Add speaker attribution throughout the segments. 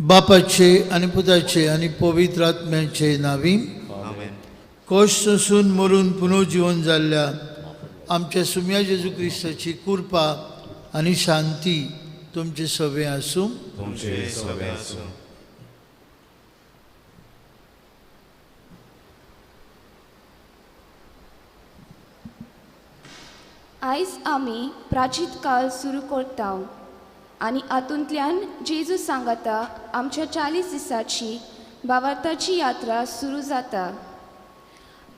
Speaker 1: बापाचे आनी पुताचे आनी पवित्र आत्म्याचे नावी कश्ट सोसून मरून पुनर्जीवन जाल्ल्या आमच्या सुम्या जेजू क्रिस्ताची कृपा आनी शांती तुमचे सवे आसूं.
Speaker 2: तुमचे सवे आसूं.
Speaker 3: आयज आमी प्राचीत काल सुरू करता आनी हातूंतल्यान जेजू सांगाता आमच्या 40 दिसाची भावार्थाची यात्रा सुरू जाता.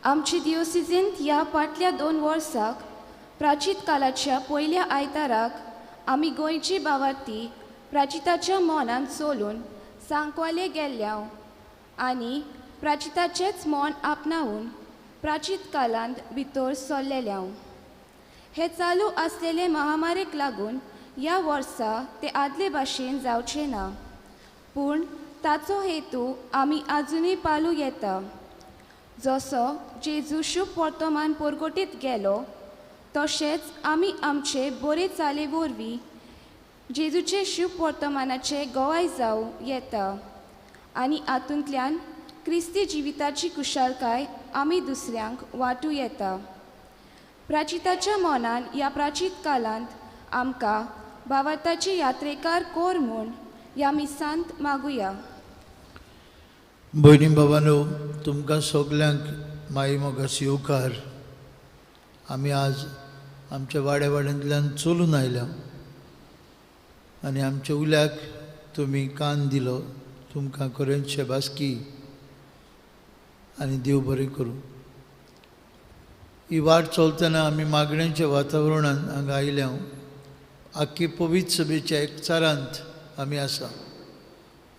Speaker 3: आमचे दियोसिजींत ह्या फाटल्या 2 वर्साक प्राचीत कालाच्या पयल्या आयताराक आमी गोंयची भावार्थी प्राचिताच्या मनांत चलून सांकवाले गेल्ल्या आनी प्राचिताचेंच मन आपणावन प्राचीत कालांत भितर सरलेल्या. हे चालू आसलेले महामारीक लागून ह्या वर्सा ते आदले भाशेन जावचें ना, पूण ताचो हेतू आमी आजुनूय पालू येता. जसो जेजू शुभ वर्तमान परगटीत गेलो तशेंच आमी आमचे बरे चाले वरवीं जेजूचे शुभ वर्तमानाचे गवाय जावं येता आनी हातूंतल्यान क्रिस्ती जिविताची कुशालकाय आमी दुसऱ्यांक वांटू येता. प्राचिताच्या मनान ह्या प्राचीत कालांत आमकां भावार्थाची यात्रेकार कोर म्हूण ह्या मिसांत मागुया.
Speaker 1: भयणी बाबांनो, तुमकां सगल्यांक माई मोगास येवकार. आमी आज आमच्या वाड्या वाड्यांतल्यान चलून आयल्या आनी आमच्या उल्याक तुमी कान दिलो. तुमकां खरेंच शेबासकी आनी देव बरें करूं. ही वाट चलतना आमी मागण्यांच्या वातावरणान हांगा आयल्या. आख्खी पवित्र सभेच्या एकचारांत आमी आसा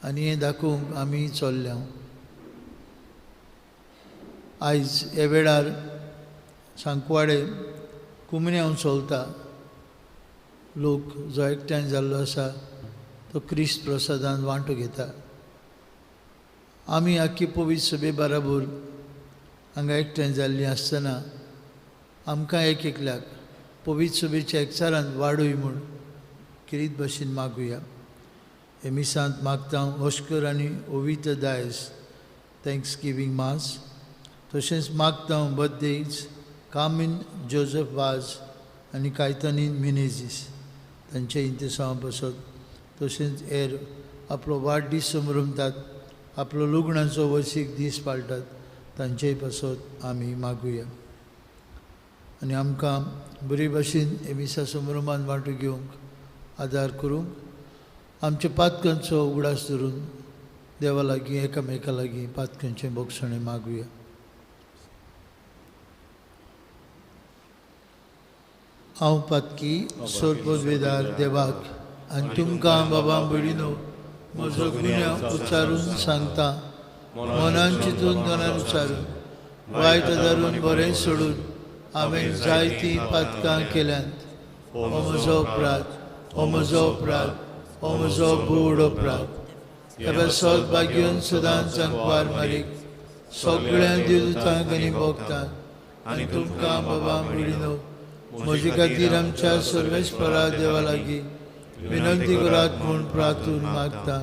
Speaker 1: आनी हें दाखोवंक आमी चल्ल्या. आयज ह्या वेळार सांकवाडे कुमन्यांव चलता. लोक जो एकठांय जाल्लो आसा तो क्रिस्त प्रसादान वांटो घेता. आमी आख्खी पवित्र सभे बराबर हांगा एकठांय जाल्लीं आसतना आमकां एक एकल्याक पवित्र सभेच्या एकचारान वाडूय म्हूण किरीत भशेन मागुया. हे मिसांत मागता ऑस्कर आनी ओविता दायज thanks giving मास, तशेंच मागता बर्थडेज कामीन जोजफ वाज आनी कायतानीन मिनेजीस तांचे इंतेसांव बसत, तशेंच हेर आपलो वाडदीस समरमतात, आपलो लग्नाचो वर्सीक दीस पाळटात तांचेय पासत आमी मागुया. आनी आमकां बरे भाशेन हे मिसा समरमान वांटो घेवंक आदार करूंक आमच्या पातकांचो उगडास धरून देवा लागीं एकामेका लागीं पातकांचें भोगसणें मागुया. हांव पातकी सोरपदवेदार देवाक आनी तुमकां बाबा भयणीनो म्हजो गुन्यांव उच्चारून सांगता. मनान चिंतून मनान उच्चारून वायट धरून बरें सोडून हांवें जायतीं पातकां केल्यांत. हो म्हजो अपराध, हो म्हजो अपराध, हो म्हजो भोव अपराध. ह्या सत भाग्योन सदांच सांकवार मारीक सगळ्या देवदूतांक आनी भोगतांक आनी तुमकां बाबा भयणीनो म्हजे खातीर आमच्या सर्वेस्परा देवा लागीं विनंती करात म्हूण प्रार्थून मागता.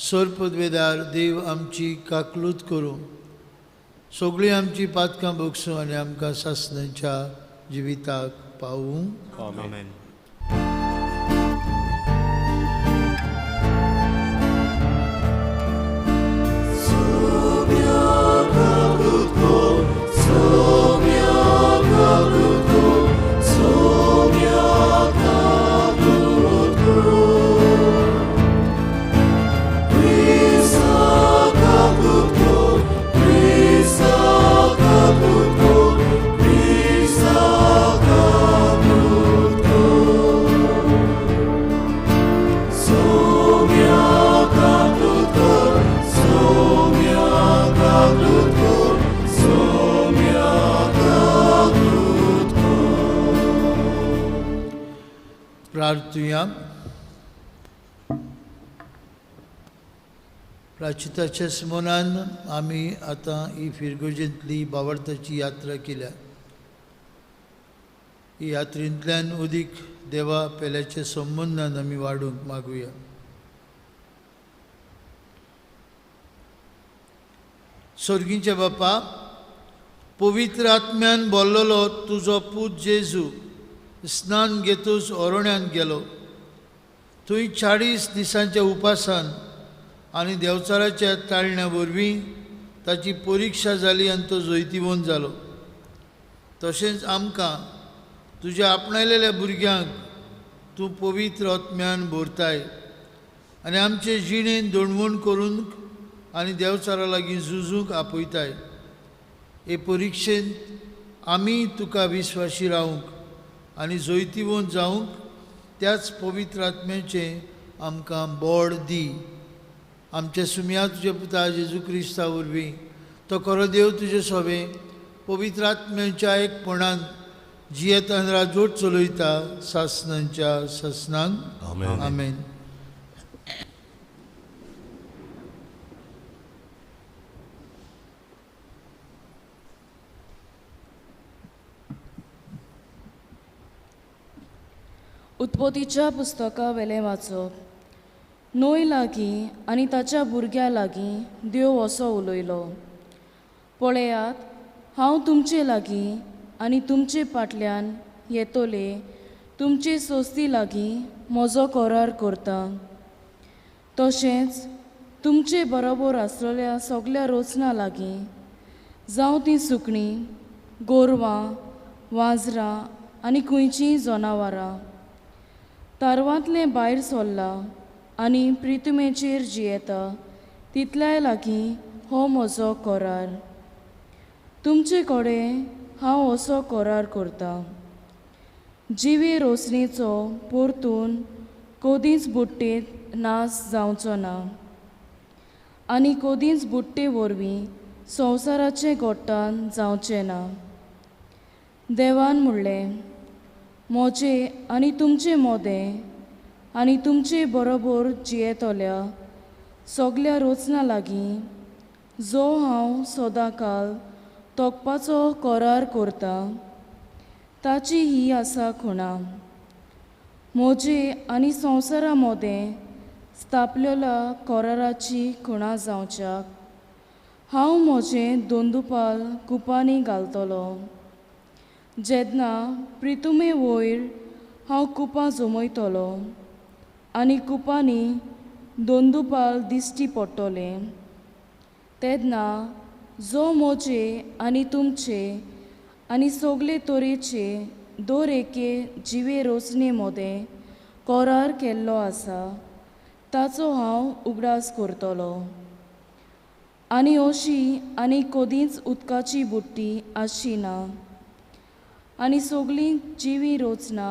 Speaker 1: सोरपदवेदार देव आमची काकलूत करूं, सगळीं आमची पातकां भोगसूं आनी आमकां सासणाच्या जिविताक पावूं.
Speaker 2: आमेन.
Speaker 1: प्रार्थुया. प्राचिताच्या स्मरणान आमी आतां ही फिरगर्जेंतली बावडताची यात्रा केल्या. ही यात्रेंतल्यान उदीक देवा पेल्याच्या संबंदान आमी वाडूंक मागुया. सोर्गींचे बापा, पवित्र आत्म्यान बोल्लोलो तुजो पूत जेजू स्नान घेतूच ओरोण्यान गेलो. थंय 40 दिसांच्या उपासान आनी देवचाराच्या ताळण्या वरवीं ताची परिक्षा जाली आनी तो जैतिवंत जालो. तशेंच आमकां तुज्या आपणायलेल्या भुरग्यांक तूं पवित्र आत्म्यान भरताय आनी आमचे जिणेन दणवण करूंक आनी देवचारा लागीं झुजूंक आपयताय. हे परिक्षेंत आमी तुका विस्वाशी रावंक आनी जैतिवंत जावंक त्याच पवित्र आत्म्याचें आमकां बळ दी. आमच्या सुमया तुज्या पुता जेजू क्रिस्ता वरवीं तो खरो देव तुजे सोबे पवित्र आत्म्याच्या एकपणान जियेतान राजवट चलयता सासनांच्या सासनांक.
Speaker 2: आमेन.
Speaker 1: आमेन.
Speaker 4: उत्पत्तीच्या पुस्तका वेलें वाचप. नोय लागीं आनी ताच्या भुरग्यां लागीं देव असो उलयलो, पळयात हांव तुमचे लागीं आनी तुमचे फाटल्यान येतले तुमचे सोस्ती लागीं म्हजो करार करता. तशेंच तुमचे बरोबर आसलेल्या सगल्या रचना लागीं, जावं तीं सुकणीं, गोरवां, वाजरां आनी खंयचीय जनावरां, तारवांतलें भायर सरलां आनी प्रितुमेचेर जियेता तितल्याय लागीं हो म्हजो करार. तुमचे कडेन हांव असो करार करता, जिवी रोसणेचो परतून कदींच बुट्टेंत नाश जावचो ना आनी कदींच बुट्टे वरवीं संवसाराचें गोट्टान जावचें ना. देवान म्हणलें, म्हजे आनी तुमचे मोदें आनी तुमचे बरोबर जियेतल्या सगल्या रचना लागीं जो हांव सदांकाल तोखपाचो करार करता ताची ही आसा खुणा. म्हजे आनी संवसारा मोदें स्थापलेल्या कराराची खुणा जावच्याक हांव म्हजें दोंदुपाल कुपांनी घालतलो. जेन्ना प्रितुमे वयर हांव कुपां जमयतलो आनी कुपांनी दोंदुपाल दिश्टी पडटलें, तेन्ना जो म्हजे आनी तुमचे आनी सगळे तरेचे दर एके जिवे रोचणे मदें करार केल्लो आसा ताचो हांव उगडास करतलो. आनी अशी आनी कदींच उदकाची बुट्टी आसची ना आनी सगळीं जिवी रचना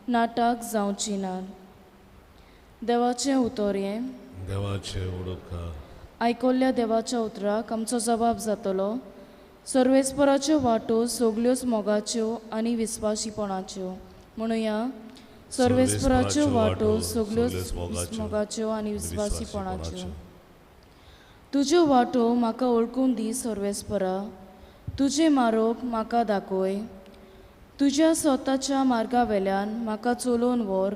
Speaker 4: नाटक जावची ना. देवाचें उतर हें.
Speaker 2: देवाचें उडोवकार.
Speaker 4: आयकल्ल्या देवाच्या उतराक आमचो जबाब जातलो. सर्वेस्पराच्यो वाटो सगल्योच मोगाच्यो आनी विस्वाशीपणाच्यो. म्हणुया, सर्वेस्पराच्यो वाटो सगल्योच मोगाच्यो आनी विस्वासीपणाच्यो. तुज्यो वाटो म्हाका वळखून दी सर्वेस्परा, तुजें मारोग म्हाका दाखय. तुज्या स्वताच्या मार्गा वेल्यान म्हाका चलोवन व्हर,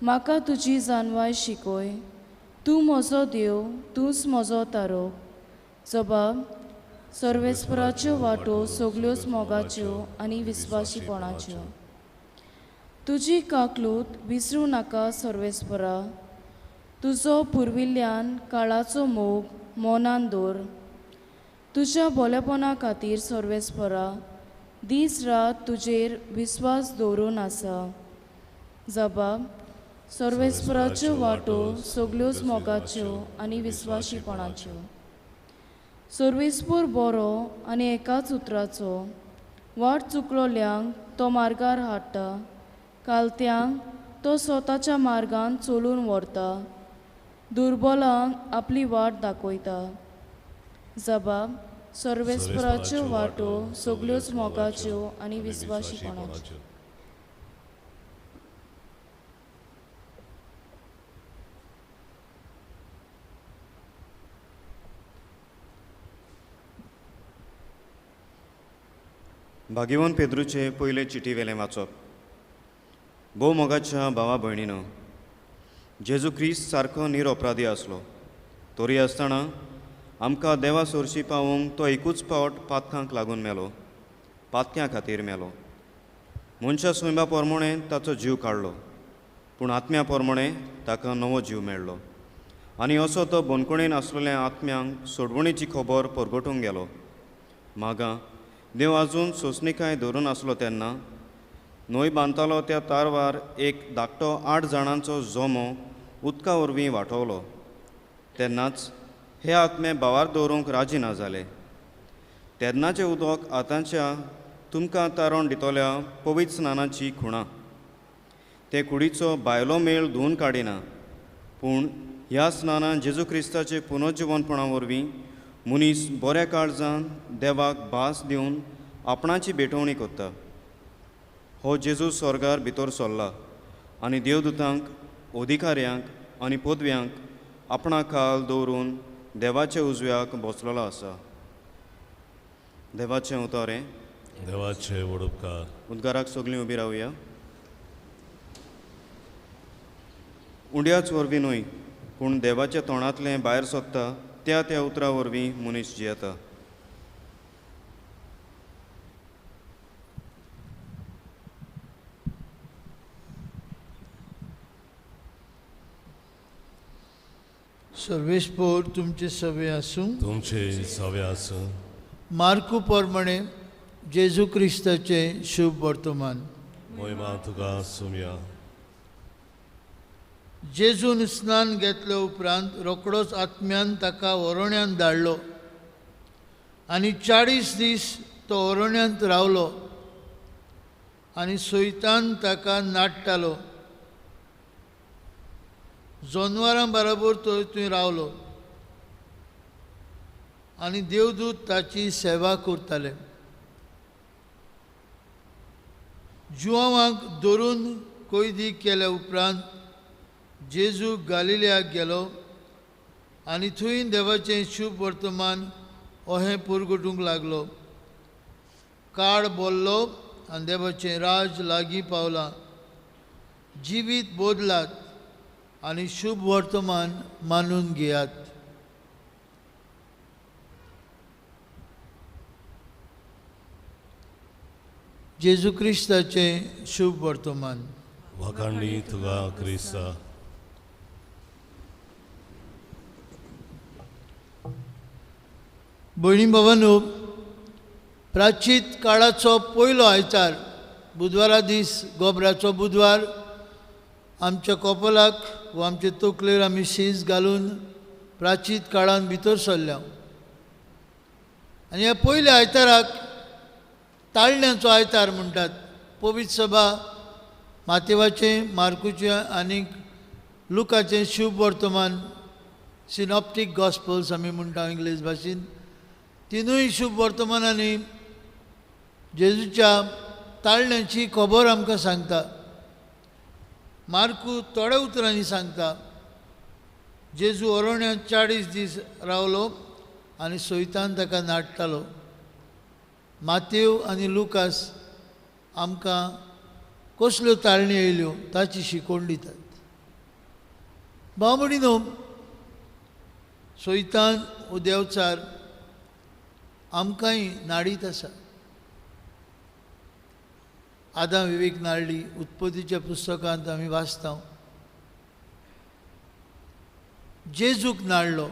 Speaker 4: म्हाका तुजी जानवाय शिकय. तूं म्हजो देव, तूंच म्हजो तारोग. जबाब, सर्वेस्पराच्यो वाटो सगल्योच मोगाच्यो आनी विस्वासीपणाच्यो. तुजी काकलूत विसरूं नाका सर्वेस्परा, तुजो पुर्विल्ल्यान काळाचो मोग मनान दवर. तुज्या बोलेपणा खातीर सर्वेस्परा दीस रात तुजेर विस्वास दवरून आसा. जबाब, सर्वेस्पराच्यो वाटो सगल्योच मोगाच्यो आनी विस्वाशीपणाच्यो. सर्वेस्पर बरो आनी एकाच उतराचो, वाट चुकलोल्यांक तो मार्गार हाडटा, कालत्यांक तो स्वताच्या मार्गान चलून व्हरता, दुर्बलांक आपली वाट दाखयता. जबाब, सर्वेस्पराच्यो वाटो सगल्योच मोगाच्यो आनी विस्वाशीपणाच्यो.
Speaker 2: भाग्यवान पेद्रूचे पयले चिटी वेलें वाचप. भोव मोगाच्या भावा भयणीनो, जेजू क्रिस्त सारको निरअपराधी आसलो तरी आसतना आमकां देवा सोरशी पावोवंक तो एकूच फावट पातकांक लागून मेलो, पातक्यां खातीर मेलो. मनशा सोंयबा पोरमोणें ताचो जीव काडलो, पूण आत्म्या पोरमोणें ताका नवो जीव मेळ्ळो. आनी असो तो बंदखणीन आसलेल्या आत्म्यांक सोडवणीची खबर परगटूंक गेलो. मागां देव आजून सोंसणिकाय धरून आसलो तेन्ना न्हंय बांदतालो त्या तारवार एक धाकटो 8 जाणांचो जोमो उदका वरवीं वाटवलो. तेन्नाच हे आत्मे भावार दवरूंक राजी ना जाले. तेन्नाचें उदक आतांच्या तुमकां तारण दितल्या पवित्र स्नानाची खुणा. ते कुडीचो भायलो मेळ धुवन काडिना, पूण ह्या स्नानान जेजू क्रिस्ताचे पुनर्जिवनपणा वरवीं मनीस बऱ्या काळजान देवाक भास दिवन आपणाची भेटवणी करता. हो जेजू स्वर्गार भितर सरला आनी देवदूतांक, अधिकाऱ्यांक आनी पदव्यांक आपणा खाल दवरून देवाच्या उजव्याक बसलेलो आसा. देवाचें उतर हें.
Speaker 5: देवाचे वडपकार.
Speaker 2: उद्गाराक सगळीं उबी रावया. उंड्याच वरवीं न्हय, पूण देवाच्या तोंडांतलें भायर सोदता त्या त्या उतरा वरवीं मनीस जियेता.
Speaker 1: सर्वेस्पोर तुमचे सवे आसूं.
Speaker 5: तुमचे सवे आसूं.
Speaker 1: मार्कू प्रमाणे जेजू क्रिस्ताचें शुभ वर्तमान.
Speaker 5: मोहिमा तुका सुमया.
Speaker 1: जेजून स्नान घेतले उपरांत रोकडोच आत्म्यान ताका ओरण्यांत धाडलो आनी 40 दीस तो ओरण्यांत रावलो आनी सैतान ताका नाडटालो. जनवरां बरोबर तो थंय रावलो आनी देवदूत ताची सेवा करताले. जुवांक धरून कैदी केल्या उपरांत जेजू गालिलियाक गेलो आनी थंय देवाचें शुभ वर्तमान अहें पुरगटूंक लागलो. काळ बोल्लो आनी देवाचें राज लागीं पावलां. जिवीत बदलात आनी शुभ वर्तमान मानून घेयात. जेजू क्रिस्ताचें शुभ वर्तमान.
Speaker 5: वाखाणणी तुका क्रिस्ता.
Speaker 1: भयणी भावांनो, प्राचीत काळाचो पयलो आयतार बुधवारा दीस, गोबराचो बुधवार, आमच्या कोपलाक वा आमचे तकलेर आमी शीज घालून प्राचीत काळान भितर सरल्या. आनी ह्या पयल्या आयताराक ताळण्याचो आयतार म्हणटात. पवित्र सभा मातेवाचें, मार्कुचें आनी लुकाचें शुभ वर्तमान, सिनॉप्टीक गॉस्पल्स आमी म्हणटा इंग्लीश भाशेन, तिनूय शुभ वर्तमानांनी जेजूच्या ताळण्याची खबर आमकां सांगता. मार्कू थोड्या उतरांनी सांगता, जेजू ओरण्यांत 40 दीस रावलो आनी सैतान ताका नाडटालो. मातेव आनी लुकास आमकां कसल्यो ताळणी येयल्यो ताची शिकवण दितात. भाव भयणीनो, सैतान हो देवचार आमकांय नाडीत आसा. आदाम विवेक नाडली उत्पत्तीच्या पुस्तकांत आमी वाचता. जेजूक नाडलो,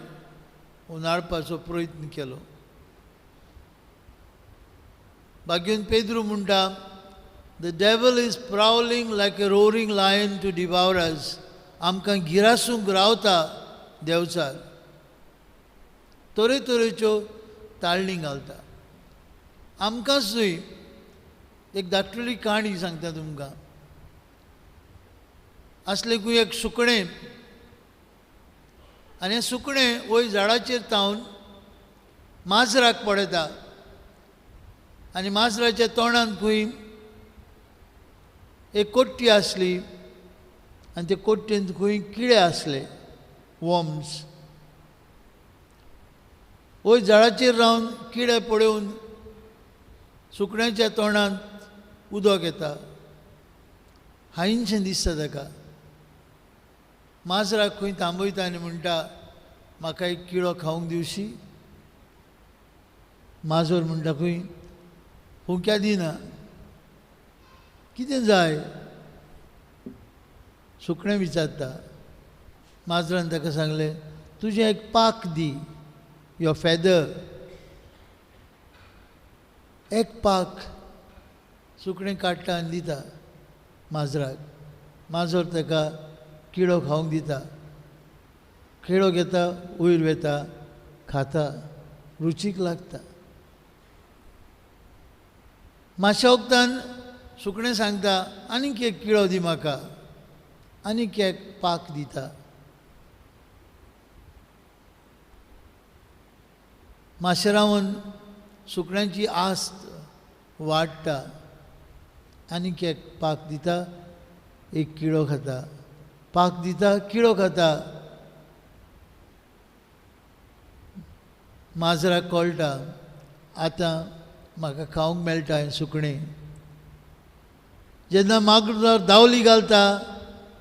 Speaker 1: हो नाडपाचो प्रयत्न केलो. भाग्यन पेद्रू म्हणटा, the devil is prowling like a roaring lion to devour us. आमकां गिरासूंक रावता देवचार, तरेतरेच्यो ताळणी घालता. आमकांच न्हय, एक धाकटुली काणी सांगता तुमकां. आसलें खंय एक सुकणें आनी हें सुकणें वयर झाडाचेर तावन माजराक पळयता आनी माजराच्या तोंडांत खंय एक कोट्टी आसली आनी ते कोट्टेंत खंय किडे आसले, वॉर्म्स. वयर झाडाचेर रावन किडे पळोवन सुकण्याच्या तोंडांत उदक येता, हायनशें दिसता ताका. माजराक खंय थांबयता आनी म्हणटा, म्हाका एक किडो खावंक दिवशी. माजर म्हणटा खंय फुंक्या दिना, कितें जाय? सुकणें विचारता. माजरान ताका सांगलें, तुजें एक पाक दी, your feather, एक पाक. सुकणें काडटा आनी दिता माजराक. माजर ताका किडो खावंक दिता. किडो घेता, वयर वेता, खाता, रुचीक लागता. मातशा वखदान सुकणें सांगता, आनीक एक किडो दी म्हाका. आनीक एक पाक दिता. मातशें रावन सुकण्यांची आस्त वाडटा, आनीक एक पाक दिता, एक किडो खाता, पाक दिता, किडो खाता. माजराक कळटा आतां म्हाका खावंक मेळटा हें सुकणें. जेन्ना माजर दावली घालता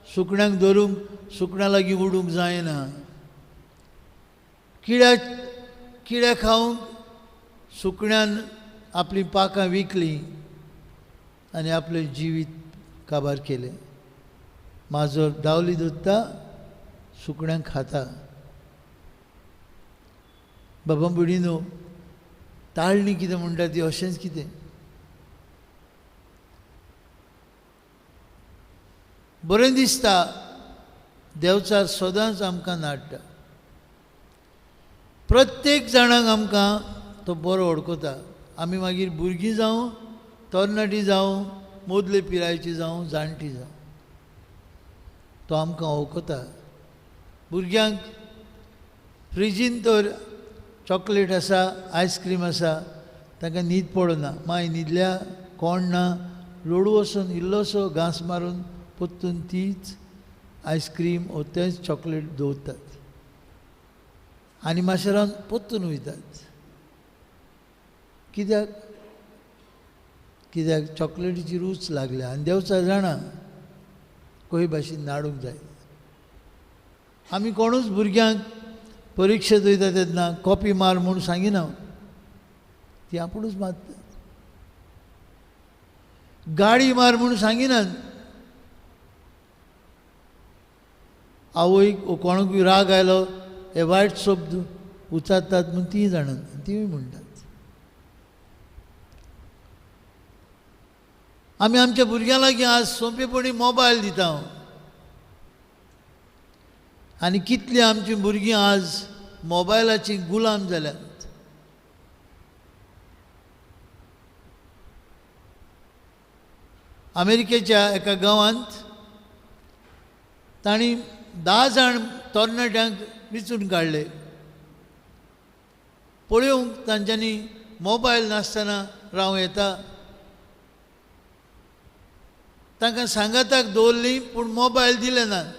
Speaker 1: सुकण्यांक धरूंक, सुकण्यां लागीं उडूंक जायना. किड्या खावंक सुकण्यान आपलीं पाकां विकलीं आनी आपलें जिवीत काबार केलें. माजर दावली धरता, सुकण्यांक खाता. बाबा भयणीनो, ताळणी कितें म्हणटा ती अशेंच कितें. बरें दिसता देवचार सदांच आमकां नाडटा. प्रत्येक जाणांक आमकां तो बरो वळखता. आमी मागीर भुरगीं जावं, तरणाटी जावं, मदले पिरायेची जावं, जाणटी जावं, तो आमकां वळखता. भुरग्यांक फ्रिजीन तर चॉकलेट आसा, आयस्क्रीम आसा, तांकां न्हीद पडना. माय न्हिदल्या, कोण ना, लोडू वचून इल्लोसो घांस मारून परतून तीच आयस्क्रीम ओ तेंच चॉकलेट दवरतात आनी मातशें रावन परतून वयतात. कित्याक? कित्याक चॉकलेटीची रूच लागल्या. आनी देवचार जाणा खंय भाशेन नाडूंक जाय. आमी कोणूच भुरग्यांक परिक्षेत वयता तेन्ना कॉपी मार म्हूण सांगिना, ती आपुणूच मारतात. गाडी मार म्हूण सांगिनात. आवयक कोणाकूय राग आयलो, हे वायट शब्द उच्चारतात म्हूण तीं जाणात, तिवूय म्हणटात. आमी आमच्या भुरग्यां लागीं आज सोंपेपणी मोबायल दिता आनी कितलीं आमचीं भुरगीं आज मोबायलाचीं गुलाम जाल्यात. अमेरिकेच्या एका गांवांत तांणी 10 जाण तरणाट्यांक विचून काडले. पळोवंक तांच्यांनी मोबायल नासतना रावं येता. तांकां सांगाताक दवरलीं पूण मोबायल दिले नात.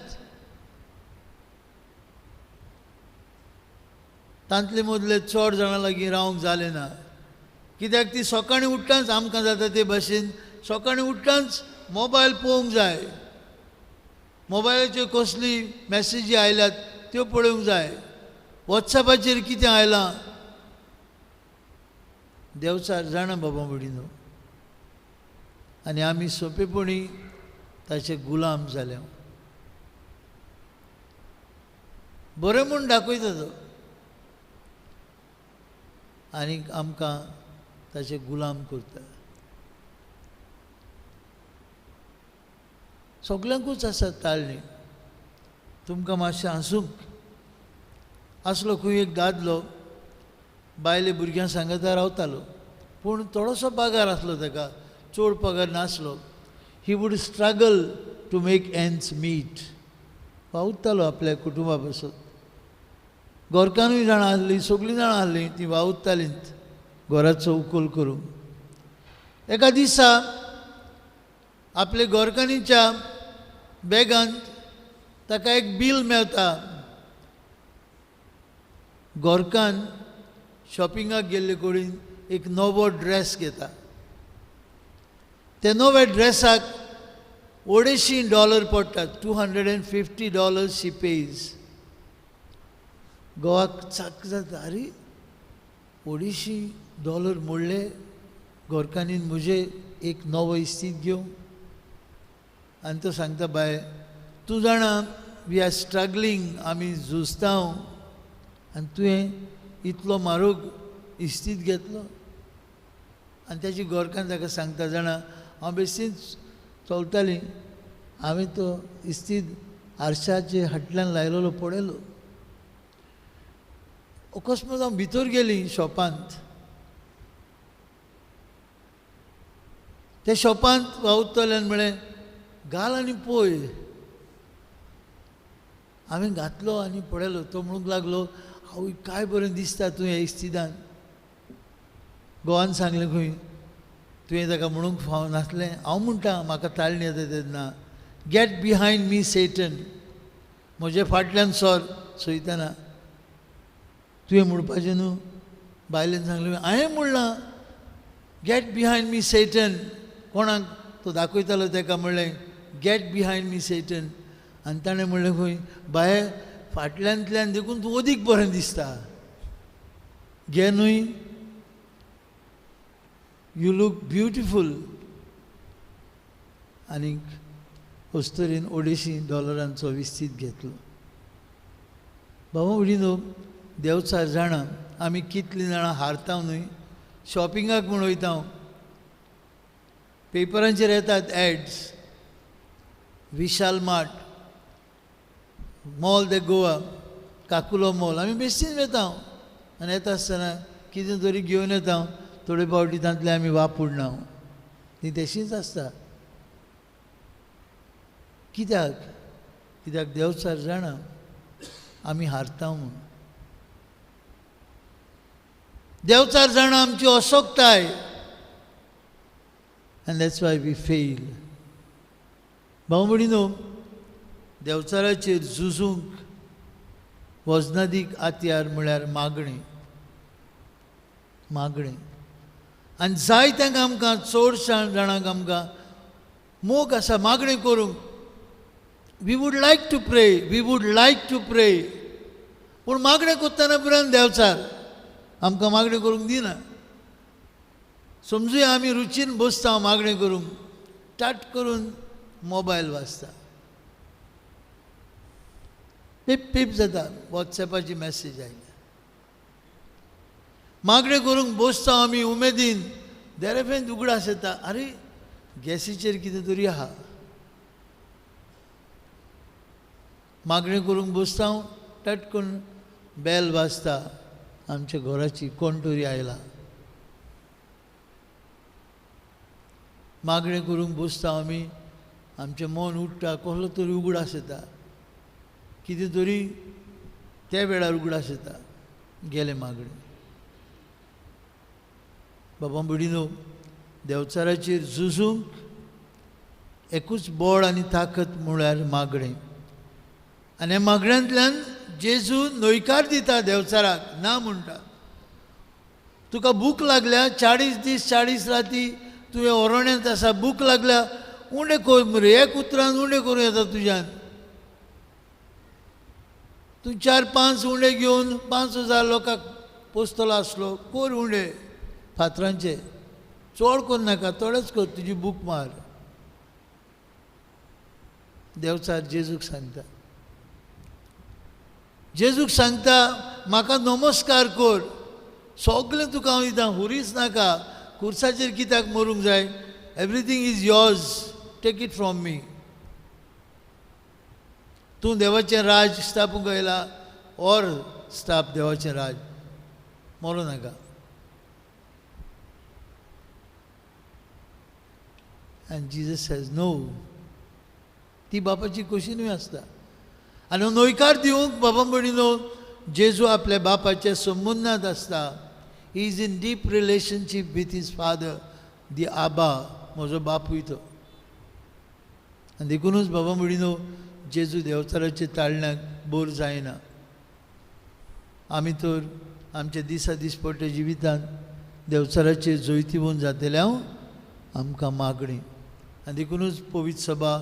Speaker 1: तांतले मदले चड जाणां लागीं रावंक जालें ना. कित्याक ती सकाळीं उठ्ठांच आमकां जाता ते भाशेन सकाळीं उठ्ठांच मोबायल पळोवंक जाय, मोबायलाचेर कसली मॅसेजी आयल्यात त्यो पळोवंक जाय, वॉट्सॅपाचेर कितें आयलां. देवचार जाणा बाबा भयणीनो, आनी आमी सोंपेपणी ताचे गुलाम जाले. बरें म्हूण दाखयता तो आनी आमकां ताचे गुलाम करता. सगल्यांकूच आसा ताळणी. तुमकां मातशें हांसूंक आसलो खंय एक दादलो बायले भुरग्यां सांगाता रावतालो, पूण थोडोसो पगार आसलो ताका, चड पगार नासलो. He would struggle to make ends meet. वावुरतालो आपल्या कुटुंबा पासून. गोरकानूय जाणां आसलीं, सगळीं जाणां आसलीं, तीं वावुरतालीं घराचो उकोल करूंक. एका दिसा आपले गोरकानीच्या बॅगांत ताका एक बील मेळटा. गोरकान शॉपिंगाक गेल्ले कडेन एक नवो ड्रेस घेता. ते नव्या ड्रेसाक $250 पडटात, $250 she pays. गोवाक चाक जाता, आरे 250 डॉलर मोडले गोरकांनी म्हजे एक नवो इस्तीद घेवंक. आनी तो सांगता, बाय तूं जाणा we are struggling, आमी झुजता आनी तुवें इतलो म्हारग इस्तीद घेतलो. आनी ताची गोरकान ताका सांगता, जाणा हांव बेश्टीच चलतालीं, हांवें तो इस्तीद आरशाचे हाटल्यान लायलेलो पळयलो, अकस्मात हांव भितर गेली शॉपांत, त्या शॉपांत वावुरतल्यान म्हळें घाल आनी पळय. हांवें घातलो आनी पळयलो, तो म्हणूंक लागलो, आवय काय बरें दिसता तूं ह्या इस्तिदान. गोवान सांगलें खंय तुवें ताका म्हणूंक फाव नासलें, हांव म्हणटा म्हाका ताळणी येता तेन्ना, गॅट बिहायंड मी सेटन, म्हजे फाटल्यान सर सयतना तुवें म्हणपाचें न्हू. बायलेन सांगलें, हांवें म्हणलां गॅट बिहायंड मी सेटन, कोणाक तो दाखयतालो ताका म्हणलें गॅट बिहायंड मी सेटन. आनी ताणें म्हणलें खंय बाये फाटल्यांतल्यान देखून तूं अदीक बरें दिसता, घे न्हय, you look beautiful. आनीक अस्तरेन 250 डॉलरांचो विस्तीद घेतलो. बाबा उडिनो देवचार जाणां आमी कितलीं जाणां हारता न्हय, शॉपिंगाक म्हूण वयता, पेपरांचेर येतात ads, Vishal mart, mall de Goa, Caculo mall, आमी बेश्टीच वयता आनी येता आसतना कितें तरी घेवन येता, थोडे फावटी तांतले आमी वापरना, ती तशीच आसता. कित्याक? कित्याक देवचार जाणा आमी हारता म्हूण. देवचार जाणा आमची असोक्ताय, and that's why we fail. भाव भयणीनो, देवचाराचेर झुजूंक वजनादीक आत्यार म्हळ्यार मागणें, मागणें. आनी जायत्यांक आमकां, चडशा जाणांक आमकां मोग आसा मागणें करूंक. We would like to pray, we would like to pray, पूण मागणें करतना उपरांत देवचार आमकां मागणें करूंक दिना. समजुया आमी रुचीन बसता मागणें करूंक, टाट करून मोबायल वाजता, पीप पीप जाता, वॉट्सएपाची मॅसेज आयल्या. मागणें करूंक बसता आमी उमेदीन, देरेफेन उगडास येता, आरे गॅसीचेर कितें तरी आहा. मागणें करूंक बसता, टाट करून बेल वाजता, आमच्या घराची कोण तरी आयला. मागणें करूंक बसता आमी, आमचें मन उठ्ठा, कसलो तरी उगडास येता, कितें तरी त्या वेळार उगडास येता, गेलें मागणें. बाबा भयणीनो, देवचाराचेर झुजूंक एकूच बळ आनी ताकत म्हळ्यार मागणें. आनी ह्या मागण्यांतल्यान जेजू न्हयकार दिता देवचाराक, ना म्हणटा, तुका भूक लागल्या, 40 दीस 40 राती तुवें ओरण्यांत आसा, भूक लागल्या, उणें कर मरे, एक उतरान उणें करूं येता तुज्यान, तूं 4-5 उणें घेवन 5,000 लोकांक पोसतलो आसलो, कोर उणें फातरांचे, चड कर नाका, थोडेच कर, तुजी भूक मार. देवचार जेजूक सांगता, जेजूक सांगता म्हाका नमस्कार कर, सगळें तुका हांव दितां, हुरीच नाका, कुर्साचेर कित्याक मरूंक जाय, everything is yours, take it from me. तूं देवाचें राज स्थापूंक आयला, or स्थाप देवाचें राज, मरूं नाका. आनी जीजस सेज नो. ती बापाची खोशीनूय आसता. आनी न्हयकार दिवंक बाबा भयणीनो, जेजू आपल्या बापाच्या संबंदांत आसता. He is in deep relationship with his father, the Abba, म्हजो बापूय तो. आनी देखुनूच बाबा भयणीनो, जेजू देवचाराचे ताळण्याक बोर जायना. आमी तर आमच्या दिसा दिसपट्ट्या जिवितांत देवचाराचेर जैतिवंत जातले हांव आमकां मागणी. आनी देखुनूच पवित्र सभा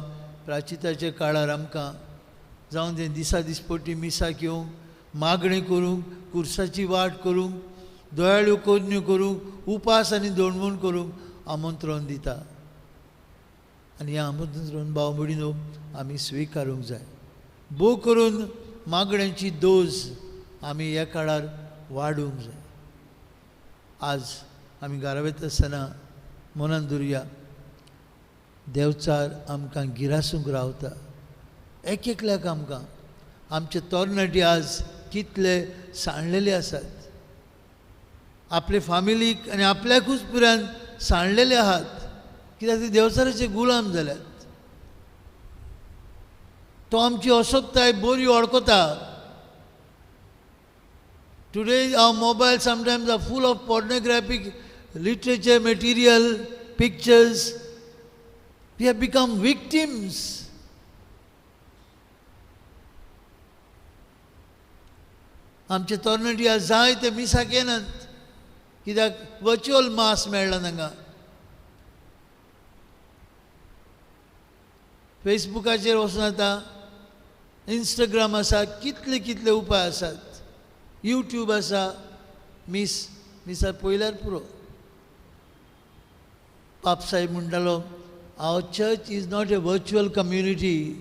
Speaker 1: प्राचिताच्या काळार आमकां जावन तें दिसा दिसपट्टी मिसाक येवंक, मागणें करूंक, कुर्साची वाट करूंक दयाळू करण्यो करूंक, उपास आनी दोणवण करूंक आमंत्रण दिता. आनी ह्या आमंत्रण भाव भयणीनो आमी स्विकारूंक जाय. भोव करून मागण्यांची those आमी ह्या काळार वाडूंक जाय. आज आमी घरा वयता आसतना मनान दवरुया, देवचार आमकां गिरासूंक रावता. एक एकल्याक आमकां आमचे तरणाटे आज कितले सांडलेले आसात, आपले फामिलीक आनी आपल्याकूच पुरान सांडलेले आहात, कित्याक ते देवचाराचे गुलाम जाल्यात. तो आमची असक्ताय बरी वळखता. Today our mobile sometimes are full of pornographic literature, material, pictures. We have become victims. आमचे तरणाटे आज जाय ते मिसाक येनात, कित्याक वर्च्युअल मास मेळ्ळा तांकां. फेसबुकाचेर वचून आतां इंस्टाग्राम आसा, कितले कितले उपाय आसात, यूट्यूब आसा. मीस मिसार पळयल्यार पुरो. पाप साहेब म्हणटालो, our church is not a virtual community,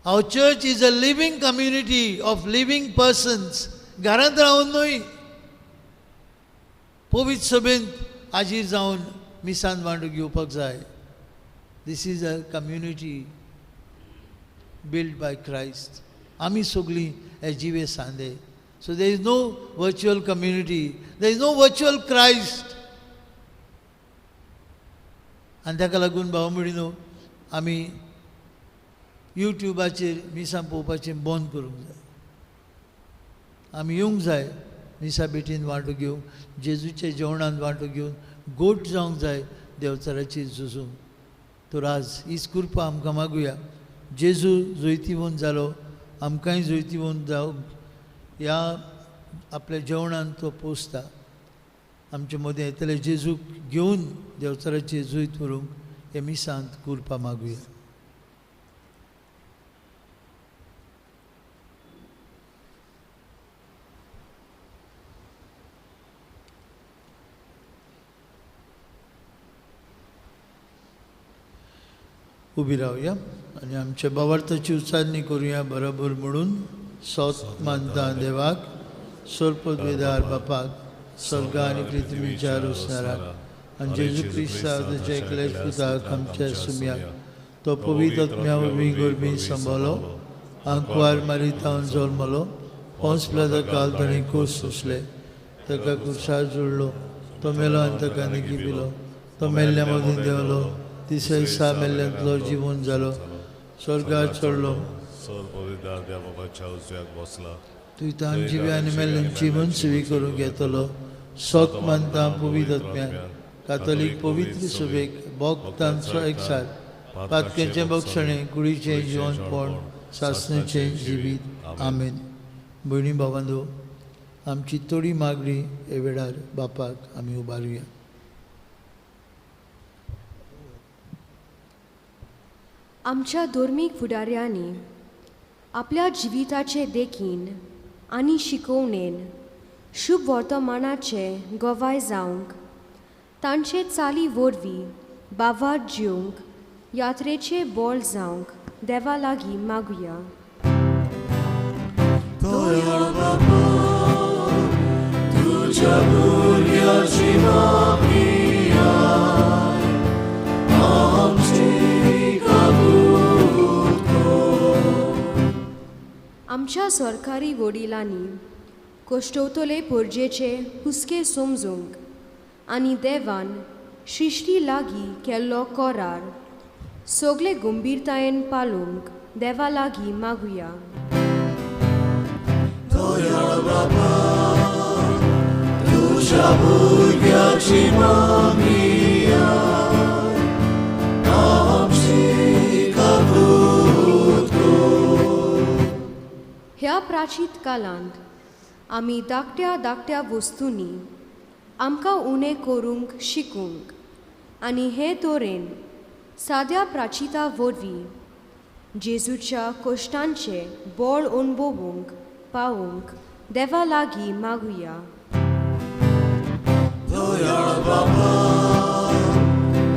Speaker 1: our church is a living community of living persons. घरांत रावन न्हय, पवित्र सभेंत आजीर जावन मिसान वांटो घेवपाक जाय. This is a community built by Christ. आमी सगळीं हे जिवे सांदे. So there is no virtual community, there is no virtual Christ. आनी ताका लागून भाव भयणीनो आमी यूट्यूबाचेर मिसां पळोवपाचें बंद करूंक जाय. आमी येवंक जाय मिसा भेटीन वांटो घेवंक, जेजूच्या जेवणान वांटो घेवन गोट जावंक जाय देवचाराचेर झुजूंक. तर आज हीच कृपा आमकां मागुया. जेजू जैतिवंत जालो, आमकांय जैतिवंत जावंक ह्या आपल्या जेवणान तो पोसता. आमचे मदें येतले जेजूक घेवन देवचाराचेर जैत व्हरूंक हे मिसांत कृपा मागुया. उबी रावया आनी आमच्या भावार्थाची उच्चारणी करुया बरोबर म्हणून. सोत मानता देवाक, सोरपदवेदार बापाक, स्वर्ग आनी पृथ्वीच्या रोसणाराक, आनी जेजू क्रिस्ताक ताच्या एकल्याच पुताक आमच्या सुम्याक, तो पवित्र आत्म्या वरवीं गर्भी सांबाळ्ळो, आंकवार मारितावन जल्मलो, पोंस पिलाता काल ताणें कोस सोंसले, ताका कुर्सार जोडलो, तो मेलो आनी ताका निगी पिलो, तो मेल्ल्या मदीं देंवलो, तिसऱ्या दिसा मेल्ल्यांतलो जिवन जालो, स्वर्गार चडलो, तुयतान जिवे आनी मेल्ल्यांची मनसुवी करूंक येतलो. सोत मानता पवित्र आत्म्याक, कातोलीक पवित्र सभेक, भक्तांचो एकसार, पातक्याचें बक्षणें, कुडीचें जिवनपण, सासणेचें जिवीत. आमेन. भयणी भावांनो, आमची थोडी मागणी हे वेळार बापाक आमी उबारुया.
Speaker 6: आमच्या धर्मीक फुडाऱ्यांनी आपल्या जिविताचे देखीन आनी शिकोवणेन शुभ वर्तमानाचे गवाय जावंक, तांचे चाली वरवीं बावार जिवंक यात्रेचे बोल जावंक देवा लागीं मागुया. आमच्या सरकारी वडिलांनी कश्टवतले परजेचे हुस्के समजूंक आनी देवान सृश्टी लागीं केल्लो करार सगळे गंभीरतायेन पाळूंक देवा लागीं मागुया. ह्या प्राचीत कालांत आमी धाकट्या धाकट्या वस्तूंनी आमकां उणें करूंक शिकूंक आनी हे तरेन साद्या प्राचिता वरवीं जेजूच्या कश्टांचें बळ अणभवूंक पावूंक देवा लागीं मागुया.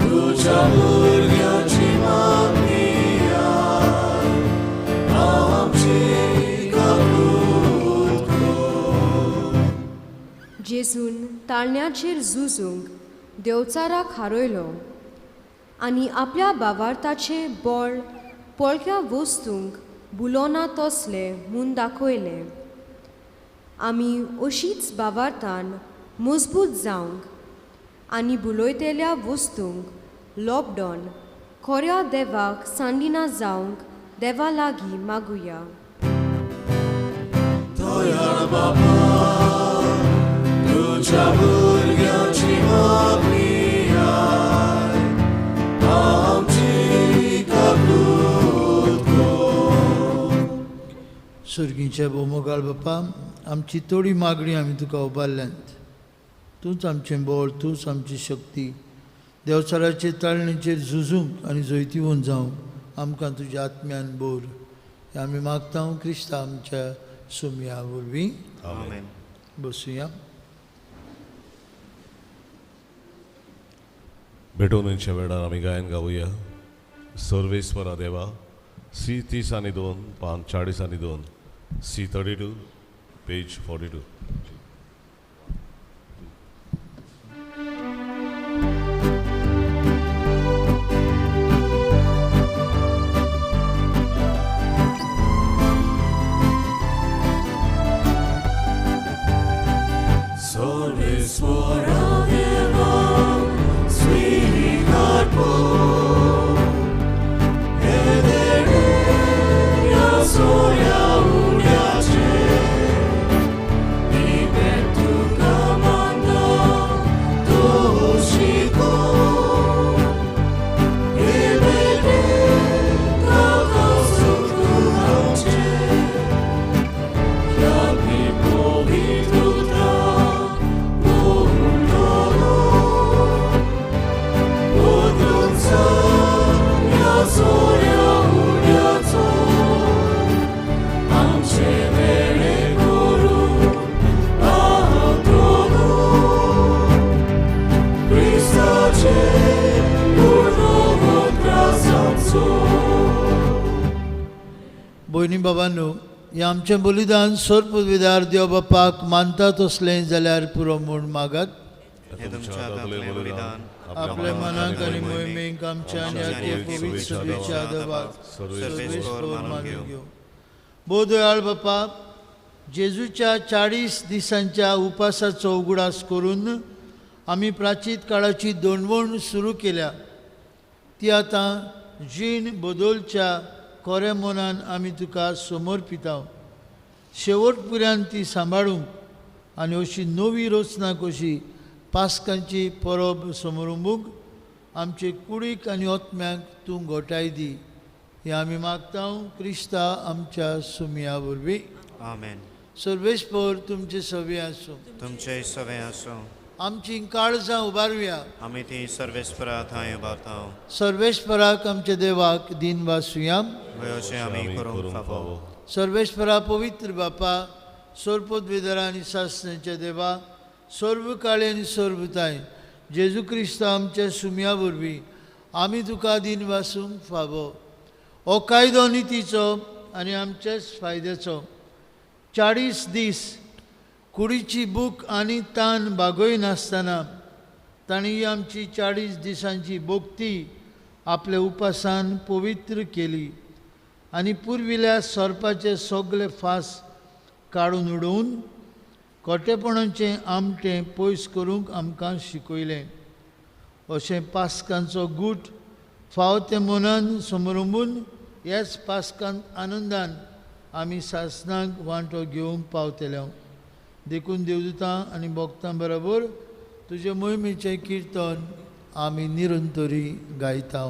Speaker 5: तुज्या भुरग्याची मागणी आमची कबूल कर.
Speaker 6: जेजून ताळण्याचेर झुजूंक देवचाराक हारयलो आनी आपल्या बावार्थाचें बळ पोळक्या वस्तूंक बुलोना तसलें म्हूण दाखयलें. आमी अशीच बावार्थान मजबूत जावंक आनी बुलयतल्या वस्तूंक लॉकडावन खोऱ्या देवाक सांडिना जावंक देवा लागीं मागुया.
Speaker 5: दयाळ बाबा तुज्या भुरग्याची मागणी आमची कबूल कर.
Speaker 1: सर्गीच्या भोवमोगाळ बापा, आमची थोडी मागणी आमी तुका उबारल्यांत. तूंच आमचें बळ, तूंच आमची शक्ती. देवचाराचे ताळणेचेर झुजूंक आनी जैतिवंत जावंक आमकां तुज्या आत्म्यान बोर. हें आमी मागता क्रिस्ता आमच्या सुमया वरवीं.
Speaker 2: आमेन.
Speaker 1: बसुया.
Speaker 5: भेटवणेच्या वेळार आमी गायन गावया. सर्वेस्वरा देवा, सी 30 आनी 2, पान 40 आनी 2, सी 32, पेज 42. सर्वेस्वरा देवा स्वीकार
Speaker 1: भयणी बाबांनो, हें आमचें बलिदान सर्पविदार देव बापाक मानता तसलें जाल्यार पुरो म्हूण मागात. आपल्या मनाक आनी मोहिमेक आमच्या आनी पवित्र सभेच्या देवाक सर्वेस्पर मानून घेवं. बोदयाळ बापा, जेजूच्या 40 दिसांच्या उपासाचो उगडास करून आमी प्राचीत काळाची दोणवण सुरू केल्या. ती आतां जीण बदलच्या कोऱ्या मनान आमी तुका समर्पिता. शेवट पुऱ्यान ती सांबाळूंक आनी अशी नवी रचना कशी पास्कांची परब समरंबूंक आमचे कुडीक आनी आत्म्याक तूं घोटाय दी. हें आमी मागता क्रिस्ता आमच्या सुमया वरवीं.
Speaker 2: आमेन.
Speaker 1: सर्वेस्पर तुमचे सवे आसूं.
Speaker 2: तुमचे सवे आसूं.
Speaker 1: आमची काळजां उबारुया.
Speaker 2: आमी ती सर्वेस्परा थंय उबारता.
Speaker 1: सर्वेस्पराक आमच्या देवाक दिन वासुया.
Speaker 2: अशें आमी करूंक फावो.
Speaker 1: सर्वेस्परा पवित्र बापा, सर्वपदवेदरा आनी सासण्याच्या देवा, सर्व काळे आनी सर्वताय जेजू क्रिस्त आमच्या सुमया वरवीं आमी तुका दिन वासूंक फावो. हो कायदो नितीचो आनी आमच्याच फायद्याचो. 40 दीस कुडीची भूक आनी तान भागयनासतना तांणी आमची 40 दिसांची भक्ती आपल्या उपासान पवित्र केली आनी पुर्विल्या सोरपाचे सगळे फास काडून उडोवन खोटेपणाचें आमटें पयस करूंक आमकां शिकयलें. अशें पास्कांचो गूट फाव ते मनान समरंबून ह्याच पास्कांत आनंदान आमी सासणाक वांटो घेवंक पावतले. देखून देवदूतां आनी भक्तां बरोबर तुजे मोहिमेचें किर्तन आमी निरंतरी गायता.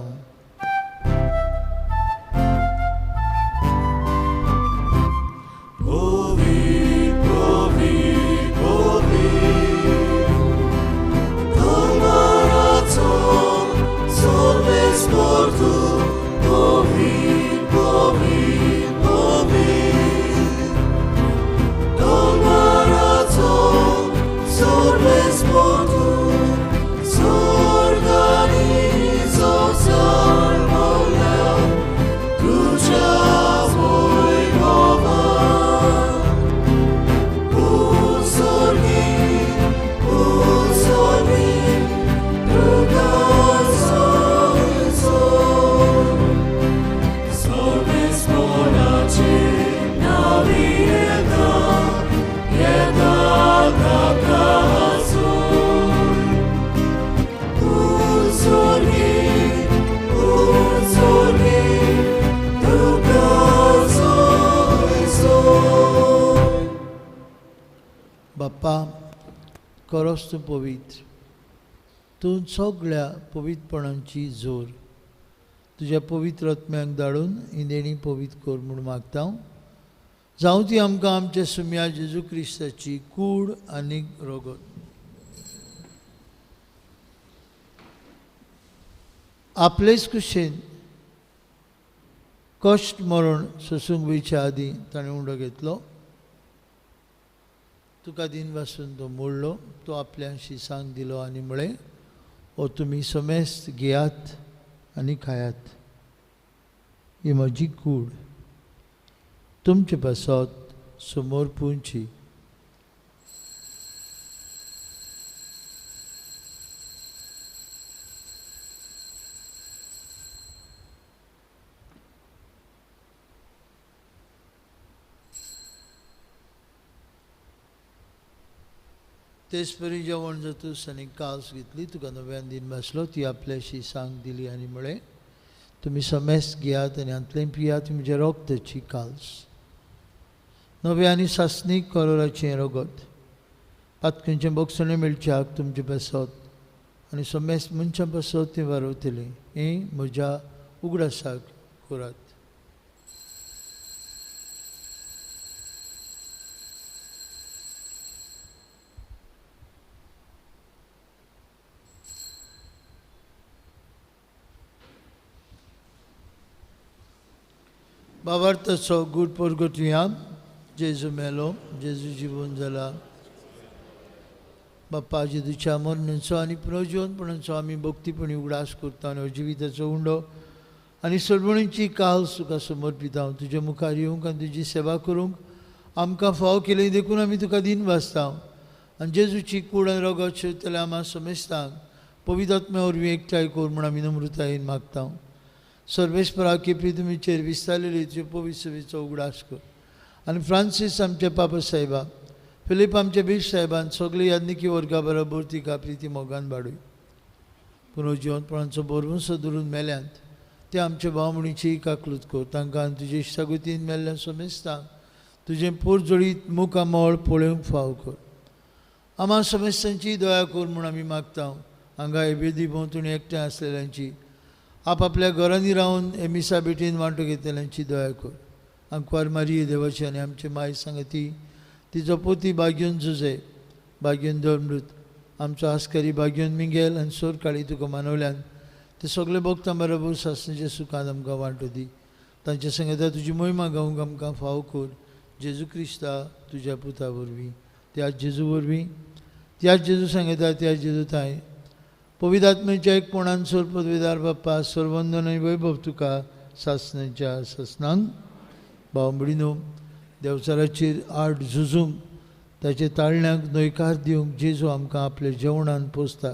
Speaker 5: Don't
Speaker 1: खरोच तूं पवित्र, तूं सगळ्या पवित्रपणांची जोर. तुज्या पवित्र आत्म्याक धाडून ही देणी पवित्र कर म्हूण मागता. जावं ती आमकां आमच्या सुम्या जेजू क्रिस्ताची कूड आनी रगत. आपलेच कुशेन कश्ट मरण सोसूंक वयच्या आदीं ताणें उंडो घेतलो. तुका दिन वासून तो मोडलो, तो आपल्याशी सांग दिलो आनी म्हळें, हो तुमी समेस्त घेयात आनी खायात, ही म्हजी कूड तुमचे पासत समोर पुंची. तेच परी जेवण जातूच आनी कास घेतली, तुका नव्यान दिन बसलो, ती आपल्याशी सांग दिली आनी म्हळें, तुमी समेस्त घेयात आनी हांतलें पियात, म्हज्या रगताची काल्स, नव्या आनी सासणीक करोराचें रगत, पातकांचें बक्षणें मेळच्याक तुमचे पासत आनी समेस्त मनशां पासत तें वारवतलें. हें म्हज्या उगडासाक करात. बाबार्थाचो गूट परगटुया. जेजू मेलो, जेजू जिवन जाला. बाप्पा जेजूच्या मरणाचो आनी पुनर्जिवनपणाचो आमी भक्तीपणी उगडास करता आनी जिविताचो उंडो आनी सरवणीची काल्स तुका समर्पिता. तुज्या मुखार येवंक आनी तुजी सेवा करूंक आमकां फाव केली देखून आमी तुका दिन वाचता. आनी जेजूची कूड आनी रगत शेतल्या आमा समेस्तांक पवित्र आत्म्या वरवीं एकठांय कर म्हूण आमी नम्रतायेन मागता. सर्वेस्परा केपी तुमीचेर विस्तारलेली तुजे पवित्र सेवेचो उगडास कर आनी फ्रांसीस आमच्या पापा साहेबा, फिलीप आमच्या बीश साहेबान सगळे याज्ञिकी वर्गा बरोबर तिका प्रिती मोगान बाडूय. पुनर्जिवनपणाचो बरवंसो धरून मेल्यांत ते आमच्या भावणीची काकलूत कर. तांकां आनी तुजे इश्टागतीन मेल्ल्या समेस्तांक तुजें पोरजोळीत मुखामळ पळोवंक फाव कर. आमा समेस्तांची दया कर म्हूण आमी मागता. हांगा हे वेदी भोंवतणी एकठांय आसलेल्यांची, आपापल्या घरांनी रावन हे मिसा भेटीन वांटो घेतल्यांची दया कर. आंकवार मारिये देवाची आनी आमचे माय सांगती, तिचो पोती बाग्योन जुजे, बाग्योन धर्मृत, आमचो आस्कारी बाग्योन मिंगेल आनी सोर काळी तुका मानवल्यान ते सगळे भक्तां बरोबर सासणेच्या सुखान आमकां वांटो दी. तांच्या सांगता तुजी मोहिमा गावंक आमकां फाव कर. जेजू क्रिस्ता तुज्या पुता वरवीं, त्याच जेजू वरवीं, त्याच जेजू सांगता, त्याच जेजू ताय पवित्र आत्म्याच्या एकपणान सोर पदवीदार बाप्पा सर्वंदन वैभव तुका सासणाच्या सासणांक. भाव भयणीनो, देवचाराचेर आड झुजूंक, ताचे ताळण्याक न्हयकार दिवंक जेजू आमकां आपल्या जेवणान पोसता.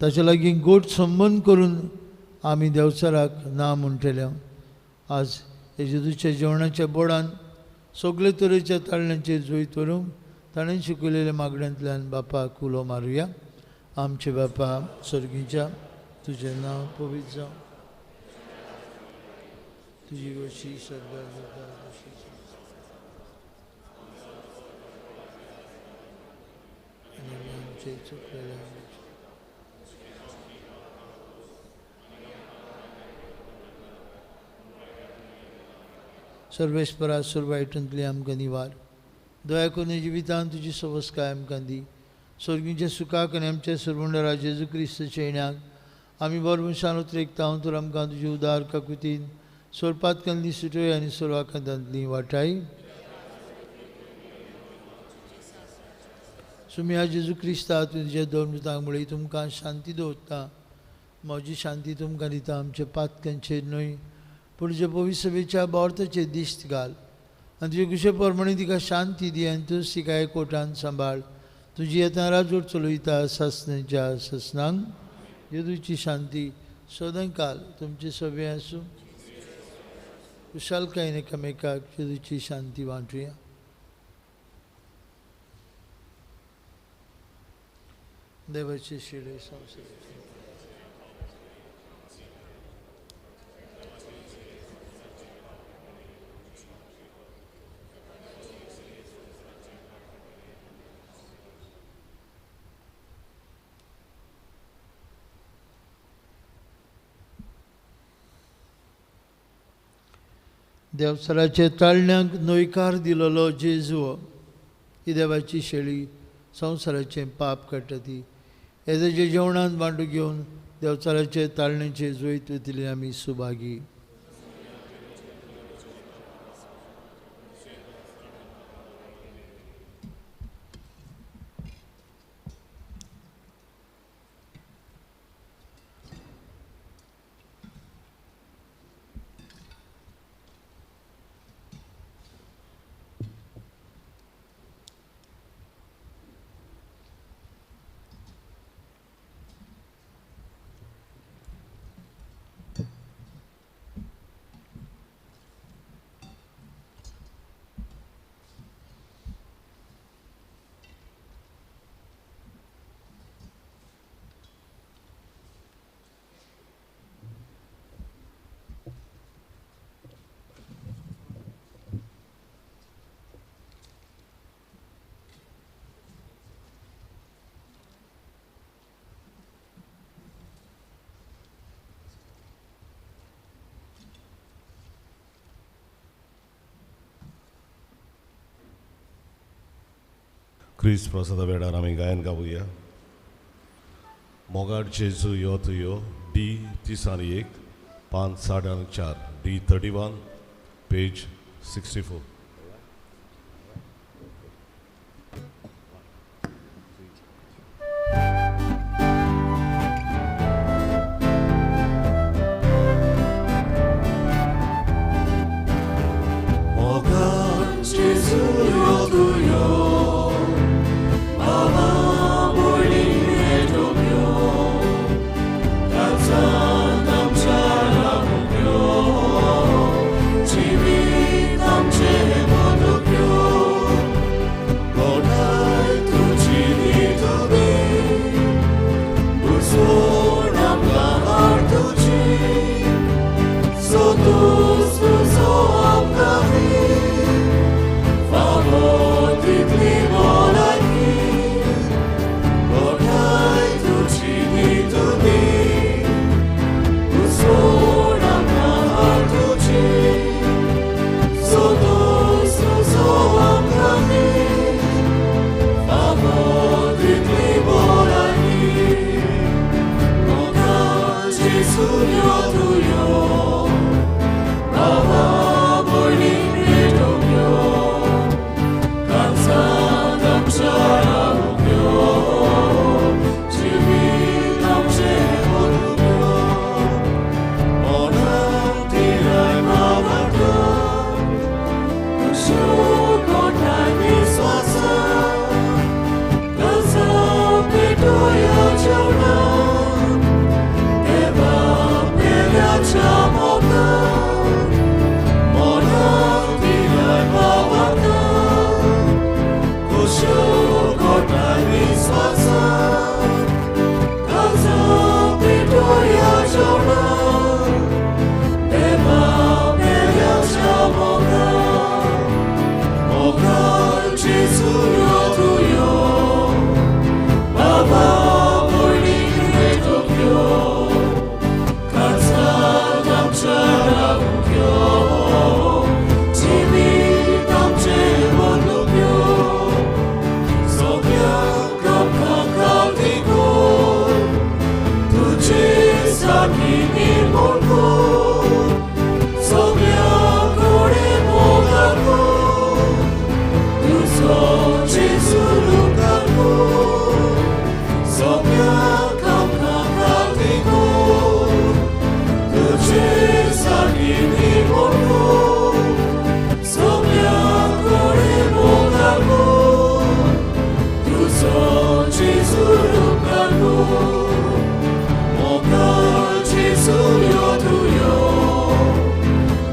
Speaker 1: ताचे लागीं गोड संबंद करून आमी देवचाराक ना म्हणटले. आज हे जेजूच्या जेवणाच्या बोडान सगळे तरेच्या ताळण्याचेर जैत व्हरूंक ताणें शिकयलेल्या मागण्यांतल्यान बापाक उलो मारुया. आमचे बापा सर्गीच्या, तुजें नांव पवित्र जावं, तुजी वशी सर्गार जाता तशी आनी आमचे चुकलेले सर्वेस्परा सर्वायटंतली आमकां निवार. दया करून जिवितान तुजी सवस्काय आमकां दी. सर्गीच्या सुखाक आनी आमच्या सर्वंडरा जेजू क्रिस्ताच्या येण्याक आमी बरमशान उतरेकता. तर आमकां तुजी उदार काकुतीन सोरपातकांतली सुटय आनी सोरवाकांतांतली वाटाय. सुम्या जेजू क्रिस्ता तुज्या दोन मुळे तुमकां शांती दवरता. म्हजी शांती तुमकां दिता. आमच्या पातकांचेर न्हय पूण तुज्या पवित्र बोर्ताचेर दिश्ट घाल आनी तुजे कुशे प्रमाणे तिका शांती दी आनी तूं तिका एकवटान सांबाळ. तुजी येता राजवट चलयता सासणाच्या सासणांक. जेजूची शांती सदांकाल तुमचे सगळे आसूं. कुशालकायेन एकामेकाक जेजूची शांती वांटुया. देवाचे शिरे संवसाराचे देवसराचे ताळण्यांक न्हयकार दिलेलो जेजू ही देवाची शेळी संवसाराचें पाप काडटा ती येदेचे जेवणांत वांटो घेवन देवचाराचे ताळणेचे जैत वतली आमी सुभागी.
Speaker 5: क्रिस्त प्रसादा वेळार आमी गायन गावया. मोगाड जेजू यो तू यो, डी 31, 5 4.5, D 31, page 64.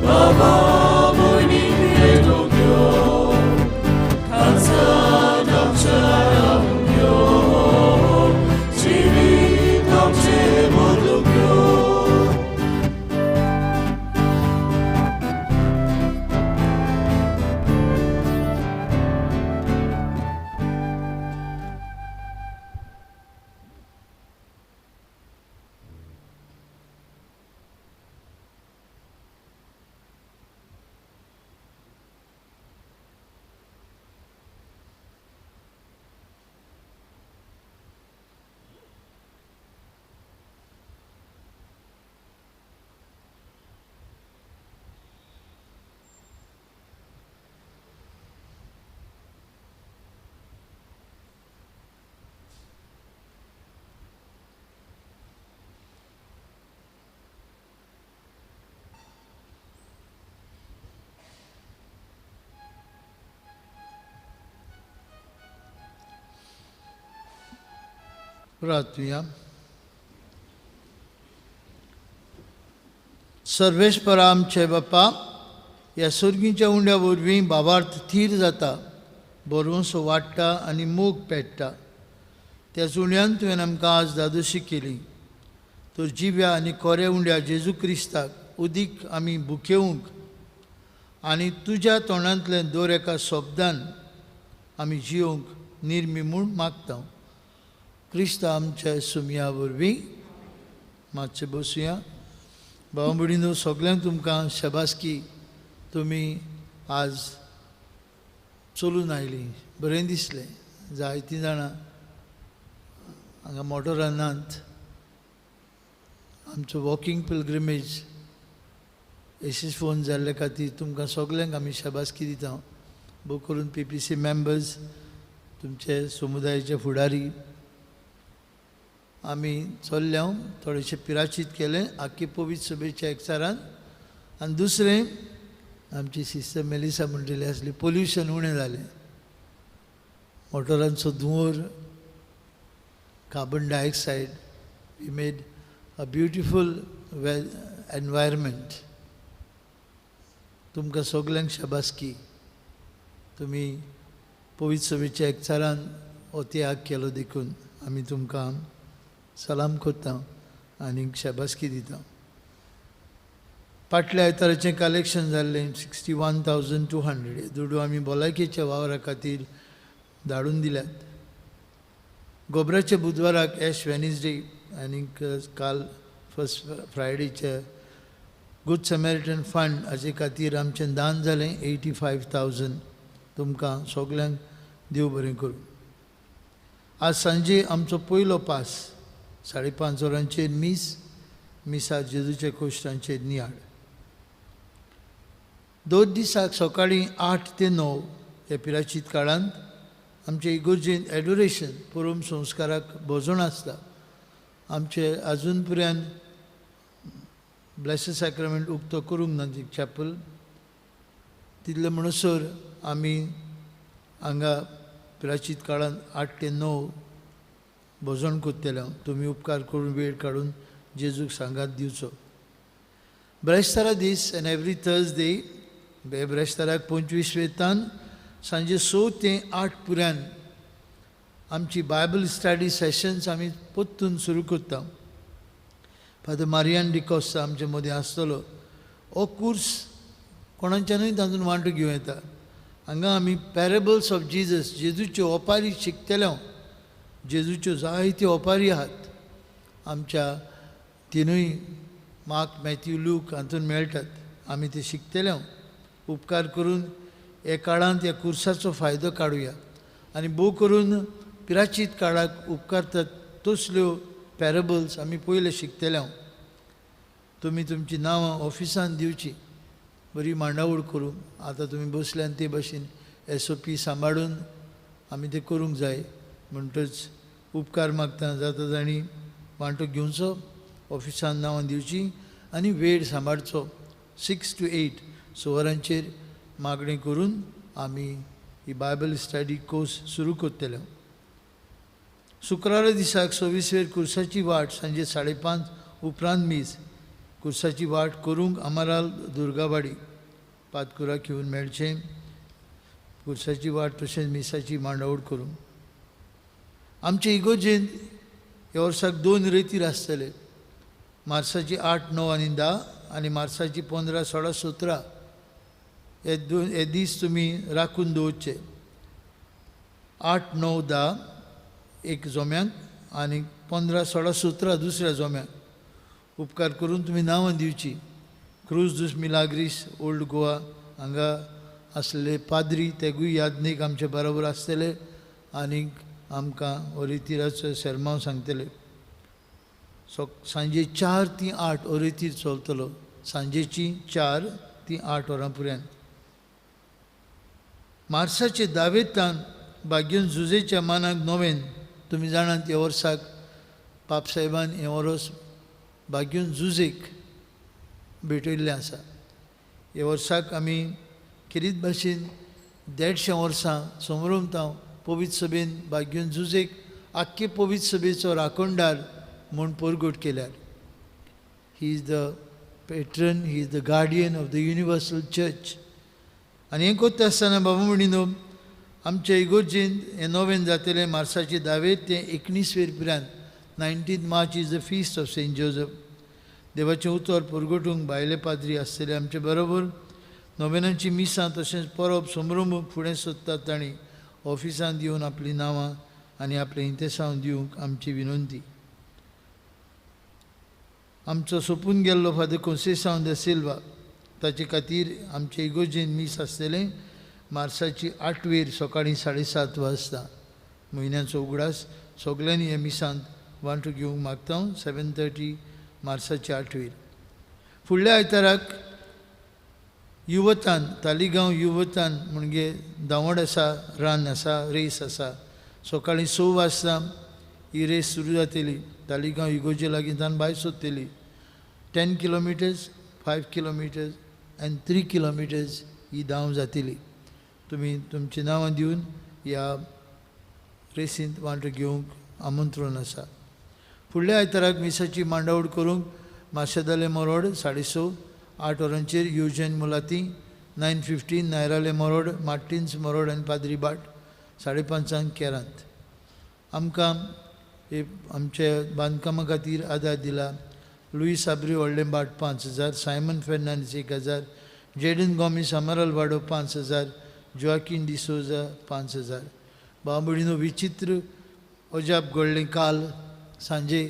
Speaker 7: Baba,
Speaker 1: प्रार्थुया. सर्वेस्परा आमचे बापा, ह्या सुर्गीच्या उंड्या वरवीं भावार्थ थीर जाता, बरोवंसो वाडटा आनी मोग पेट्टा. त्याच उंड्यान तुवें आमकां आज दादोशी केली. तर जिव्या आनी कोऱ्या उंड्या जेजू क्रिस्ताक उदीक आमी भुकेवंक आनी तुज्या तोंडांतलें दर एका शब्दान आमी जियोवंक निर्मी म्हूण मागता. क्रिस्ता आमच्या सुमया वरवीं. मातशें बसुया. भाव भयणीनो, सगल्यांक तुमकां शाबासकी, तुमी आज चलून आयलीं, बरें दिसलें. जायतीं जाणां हांगा मोटरान नात. आमचो वॉकिंग पिलग्रिमेज यशस्वी जाल्ले खातीर तुमकां सगल्यांक आमी शाबासकी दिता. भोव करून PPC members, तुमचे समुदायाचे फुडारी. आमी चल्ल्या थोडेशें पिराचीत केलें आख्खी पवित्र सभेच्या एकचारान. आनी दुसरें, आमची सिस्टर मेलिसा म्हणटली आसली, पोल्युशन उणें जालें, मोटरांचो धुंवर, carbon dioxide. We made a beautiful environment. तुमकां सगल्यांक शाबासकी, तुमी पवित्र सभेच्या एकचारान हो त्याग केलो देखून आमी तुमकां सलाम करता आनी शाबासकी दिता. फाटल्या आयताराचें कलेक्शन जाल्लें 61,200. दुडू आमी भलायकेच्या वावरा खातीर धाडून दिल्यात. गोबराच्या बुधवाराक एश वेनसडे आनीक काल फर्स्ट फ्रायडेच्या गूड सेमेरिटन फंड हाजे खातीर आमचें दान जालें 85,000. तुमकां सगल्यांक देव बरें करूं. आज सांजे आमचो पयलो पास 5:30 वरांचेर मीस, मिसार जेजूच्या कोश्टांचेर नियाळ. 2 दिसाक सकाळीं 8 ते 9 ह्या पिराचीत काळांत आमचे इगोर्जेन एडोरेशन पुरोम संस्काराक भोजन आसता. आमचे आजून पर्यंत ब्लेसड सॅक्रामेंट उक्तो करूंक ना चॅपल तितले म्हणसर आमी हांगा पिराचीत काळांत 8 ते 9 भोजन करतले. तुमी उपकार करून वेळ काडून जेजूक सांगात दिवचो. ब्रेस्तारा दीस एन्ड एवरी थर्सडे ब्रेस्ताराक 25 वेतान सांजे 6 ते 8 पुऱ्यान आमची बायबल स्टडी सेशन्स आमी परतून सुरू करता. फादर मारियान डिकोस्ता आमचे मदीं आसतलो. हो कोर्स कोणाच्यानूय तातूंत वांटो घेवं येता. हांगा आमी पॅरेबल्स ऑफ जिजस, जेजूच्यो ओपारी शिकतले. जेजूच्यो जायत्यो ओपारी आहात आमच्या तिनूय मार्क, मॅथ्यू, लूक हातूंत मेळटात. आमी ते शिकतले. उपकार करून हे काळांत ह्या कुर्साचो फायदो काडुया आनी भोव करून पिराचीत काळाक उपकारतात तसल्यो पॅरेबल्स आमी पयले शिकतले. तुमी तुमची नांवां ऑफिसान दिवची, बरी मांडावळ करूंक. आतां तुमी बसल्यान ते भाशेन SOP सांबाळून आमी तें करूंक जाय. म्हणटच उपकार मागता जाता जाणी वांटो घेवचो, ऑफिसान नांवां दिवची आनी वेळ सांबाळचो. 6 to 8 6 वरांचेर मागणी करून आमी ही बायबल स्टडी कोर्स सुरू करतले. शुक्रारा दिसाक 26 वेर कुर्साची वाट सांजे 5:30 उपरांत मीस. कुर्साची वाट करूंक आमाराल दुर्गावाडी पातकुराक येवन मेळचें. कुर्साची वाट तशेंच मिसाची मांडावळ करूंक. आमचे इगोर्जेंत ह्या वर्साक 2 रेतीर आसतले. मार्साची 8, 9 आनी 10 आनी मार्साची 15, 16, 17 हे 2 हे दीस तुमी राखून दवरचे. 8, 9, 10 एक जोम्यांक आनी 15, 16, 17 दुसऱ्या जोम्यांक. उपकार करून तुमी नांवां दिवची. क्रूज दुस मिलाग्रीस ओल्ड गोवा हांगा आसलेले पाद्री तेगूय यादनीक आमचे बरोबर आसतले आनीक आमकां ओरितिराचो सेरमांव सांगतले. सांजे 4 ते 8 ओरितीर चलतलो. सांजेची 4 ते 8 वरां पर्यंत. मार्साचे दावेतान भाग्यन जुजेच्या मानाक नोवेन. तुमी जाणात ह्या वर्साक पापसाहेबान हें वरोस भाग्यन जुजेक भेटयल्लें आसा. ह्या वर्साक आमी खेरीत भाशेन 150 वर्सां संभ्रमता पवित्र सभेन भाग्यन जुजेक आख्खे पवित्र सभेचो राखणदार म्हूण परगट केल्यार. He is the patron, he is the guardian of the universal church. आनी हें कोत्ता आसतना बाबा म्हणिनो आमच्या इगोर्जेंत हें नोवेन जातलें मार्साचे 10 ते 19 वेर पिरांत. 19 March is the feast of Saint Joseph. देवाचें उतर परगटूंक भायले पाद्री आसतले आमचे बरोबर. नोवेनांची मिसां तशेंच परब समरंभ फुडें सोदतात तांणी ऑफिसांत येवन आपलीं नांवां आनी आपलें इंतेसांव दिवंक आमची विनंती. आमचो सोंपून गेल्लो फादर कोन्सेसांव the Silva ताचे खातीर आमचे इगोर्जेंत मीस आसतलें मार्साची 8 वेर सकाळीं 7:30 वाजता. म्हयन्याचो उगडास सगल्यांनी ह्या मिसांत वांटो घेवंक मागता हांव. 7:30 मार्साची 8 वेर. फुडल्या आयताराक युवतान तालिगांव युवतान म्हणजे धांवड आसा, रान आसा, रेस आसा. सकाळीं 6 वाजता ही रेस सुरू जातली. तालिगांव इगोर्जे लागीं तान भायर सोदतली. 10 किलोमिटर्स, 5 किलोमिटर्स आनी 3 किलोमिटर्स ही धांव जातली. तुमी तुमचीं नांवां दिवन ह्या रेसींत वांटो घेवंक आमंत्रण आसा. फुडल्या आयताराक मिसाची मांडावळ करूंक माशेदाले मोरोड 6:30, 8 वरांचेर युजन मुलाती, 9:15 नायराले मोरोड, मार्टिन्स मोरोड आनी पाद्री भाट, 5:30 केरांत. आमकां आमच्या बांदकामा खातीर आदार दिला लुईस आब्री व्हडलें भाट 5,000, सायमन फेर्नांडीस 1,000, जेडन गॉमीस अमरल वाडो 5,000, जोआकीन डिसोजा 5,000. बाबडिनो विचित्र अजाप घडलें. काल सांजे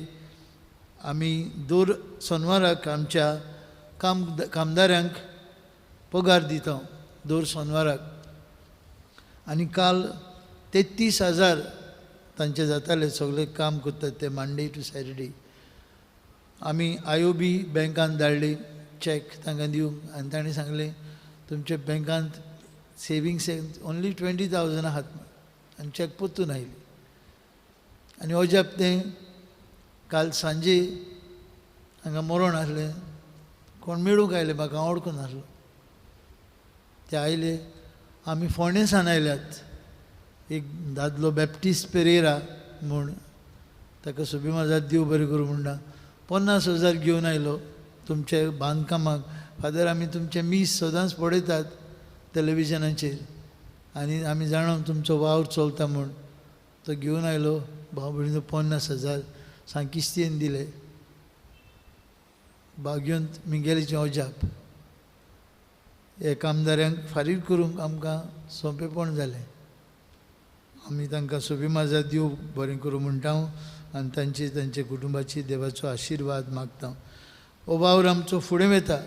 Speaker 1: आमी दर सोनवाराक आमच्या कामदारांक पगार दिता दर सोनवाराक, आनी काल 33,000 तांचे जाताले सगळे काम करतात ते मंडे टू सॅटरडे. आमी IOB बँकान धाडले चॅक तांकां दिवंक आनी तांणी सांगलें तुमच्या बँकांत सेविंग्स ओन्ली 20,000 आहात आनी चॅक परतून आयली. आनी अजाप तें काल सांजे हांगा मरण आसलें, कोण मेळूंक आयले म्हाका, हांव वळखून आसलो. ते आयले, आमी फोंडेसान आयल्यात, एक दादलो बॅप्टिस्ट पेरेरा म्हूण, ताका सुबीमाजात देव बरें करूं म्हणटा, 50,000 घेवन आयलो तुमच्या बांदकामाक. फादर आमी तुमचें मीस सदांच पळयतात टॅलिविजनाचेर आनी आमी जाणा तुमचो वावर चलता म्हूण. तो घेवन आयलो भाव भयणीनो 50,000 सांकिस्तीन दिले. बागयोंत मिंगेलीचें अजाप. हे कामदारांक फारीक करूंक आमकां सोंपेपण जालें. आमी तांकां सुबीमाजा देव बरें करूं म्हणटा हांव आनी तांचे तांच्या कुटुंबाची देवाचो आशिर्वाद मागता. हो वावर आमचो फुडें वता,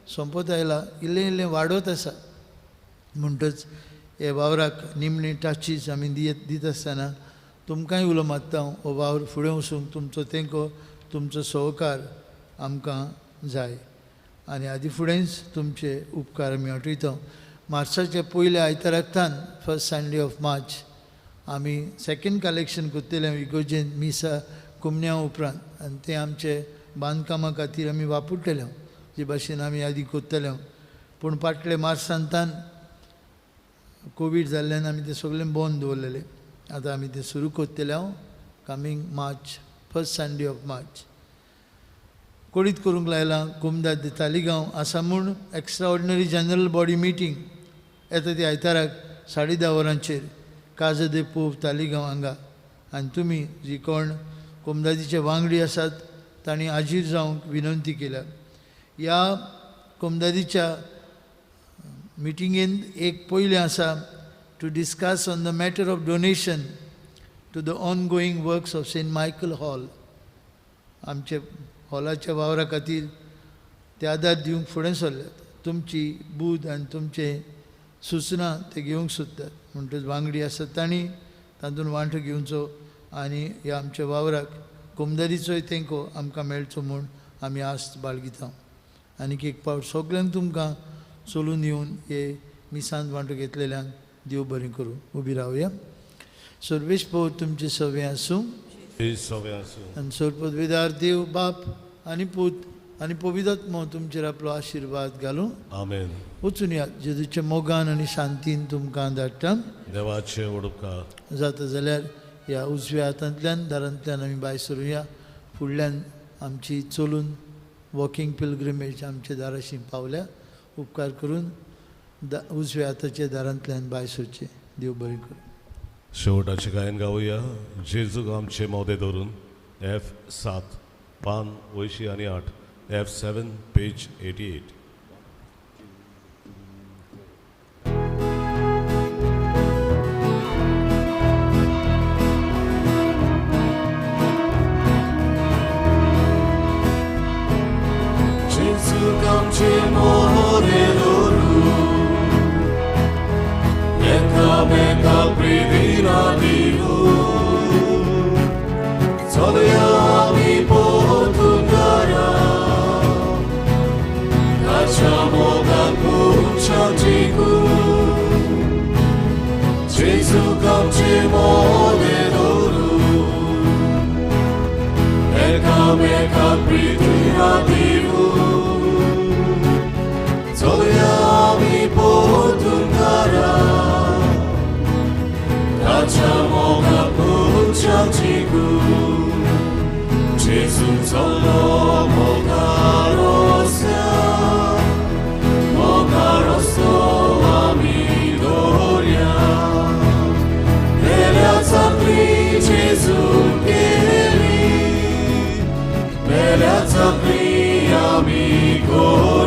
Speaker 1: सोंपत आयला, इल्लें इल्लें वाडत आसा. म्हणटच हे वावराक निमणी टाचीस आमी दित आसतना तुमकांय उलो मारता हांव, हो वावर फुडें वचूंक तुमचो तेंको, तुमचो सहकार आमकां जाय आनी आदी फुडेंच तुमचे उपकार आमी आठयता. मार्चाच्या पयल्या आयताराक फर्स्ट संडे ऑफ मार्च आमी सेकेंड कलेक्शन करतले इगोर्जेंत मिसा कुमण्या उपरांत, आनी तें आमचे बांदकामा खातीर आमी वापरतले जे भाशेन आमी आदी करतले. पूण फाटले मार्चांतान कोवीड जाल्ल्यान आमी तें सगळें बंद दवरलेलें. आतां आमी तें सुरू करतले हांव coming March, first Sunday of March. कोडीत करूंक लायलां कुमदाद दे तालिगांव आसा म्हूण extra ordinary general body meeting येता ती आयताराक 10:30 वरांचेर काजा दे पोव तालिगांव हांगा. आनी तुमी जी कोण कोमदादीचे वांगडी आसात तांणी हाजीर जावंक विनंती केल्या. ह्या कोमदादीच्या मिटिंगेंत एक पयलें आसा to discuss on the matter of donation to the ongoing works of Saint Michael hall. आमचे हॉलाच्या वावरा खातीर ते आदार दिवंक फुडें सरल्यात. तुमची बूद आनी तुमचे सुचना ते घेवंक सोदतात. म्हणटच वांगडी आसात तांणी तातूंत वांटो घेवचो आनी ह्या आमच्या वावराक कोमदारीचोय तेंको आमकां मेळचो म्हूण आमी आस्त बाळगिता. आनीक एक फावट सगल्यांक तुमकां चलून येवन हे मिसांत वांटो घेतलेल्यांक देव बरें करूं. उबी रावया. सर्वेश पव तुमचें सवें आसूं आनी सर्वपदवीदार देव बाप आनी पूत आनी पवित्र तुमचेर आपलो आशिर्वाद घालूं.
Speaker 5: आमेन.
Speaker 1: वचून यात जेजूच्या मोगान आनी शांतीन तुमकां धाडटा.
Speaker 5: देवाचे उपकार
Speaker 1: जाता जाल्यार ह्या उजव्या हातांतल्यान दारांतल्यान आमी भायर सरुया. फुडल्यान आमची चलून वॉकिंग पिलग्रिमेज आमच्या दाराशी पावल्या. उपकार करून उजव्या हाताच्या दारांतल्यान भायर सरचें. देव बरें करूं.
Speaker 5: शेवटाचें गायन गावया जेजूक आमचे मोदे धरून F7 पान 88 F7 page 88.
Speaker 7: जेजूक आमचे मोदे धरून एकामेका प्रितीना दिवून चलया आमी परतून घरा ताच्या मोगाक मनशां जिखून जेजूक आमचे मोदे धरून एकामेका प्रितीना दिवून चलया आमी परतून घरा ताच्या मोगाक मनशां जिखून जेजू चल्लो मोगा रस्त्यार मोगा रस्तो आमी दवरया मेल्या चाकरी जेजून केली मेल्या चाकरी आमी करुया.